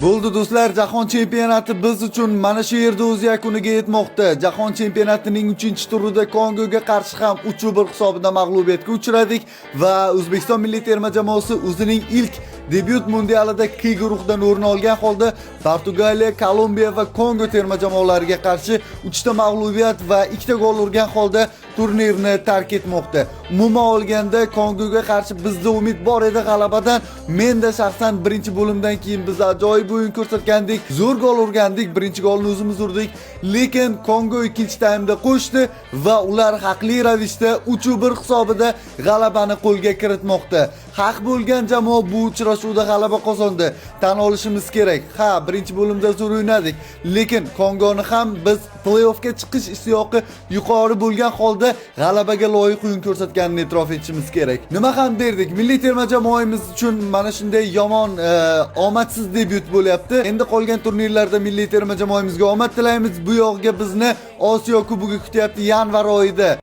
Bo'ldi, do'stlar, jahon chempionati biz uchun mana shu yerda o'z yakuniga yetmoqda. Jahon chempionatining 3-turida Kongoga qarshi ham 3-1 hisobida mag'lubiyatga uchradik va O'zbekiston milliy terma jamoasi o'zining ilk debyut mundialida K guruhdan o'rin olgan holda Portugaliya, Kolumbiya va Kongo terma jamoalariga qarshi 3 ta mag'lubiyat va 2 ta gol urgan holda turnirni tark etmoqda. Umuman olganda, Kongoga qarshi bizda umid bor edi g'alabadan. Menda shaxsan birinchi bo'limdan keyin biz ajoyib o'yin ko'rsatgandik, zo'r gol urgandik, birinchi golni o'zimiz urdik, lekin Kongo ikkinchi taymda qo'shdi va ular haqli ravishda 3-1 hisobida g'alabani qo'lga kiritmoqda. Haq bo'lgan jamoa bu uchrashuvda g'alaba qozondi. Tan olishimiz kerak. Ha, birinchi bo'limda zo'r o'ynadik, lekin Kongoni ham biz play-offga chiqish ishtiyoqi yuqori bo'lgan holda g'alabaga loyiq o'yin ko'rsatganini e'tirof etishimiz kerak. Nima ham derdik? Milliy terma jamoamiz uchun mana shunday yomon, omadsiz debyut bo'lyapti. Endi qolgan turnirlarda milliy terma jamoamizga omad tilaymiz. Bu yog'iga bizni Osiyo Kubogi kutyapti yanvar oyida.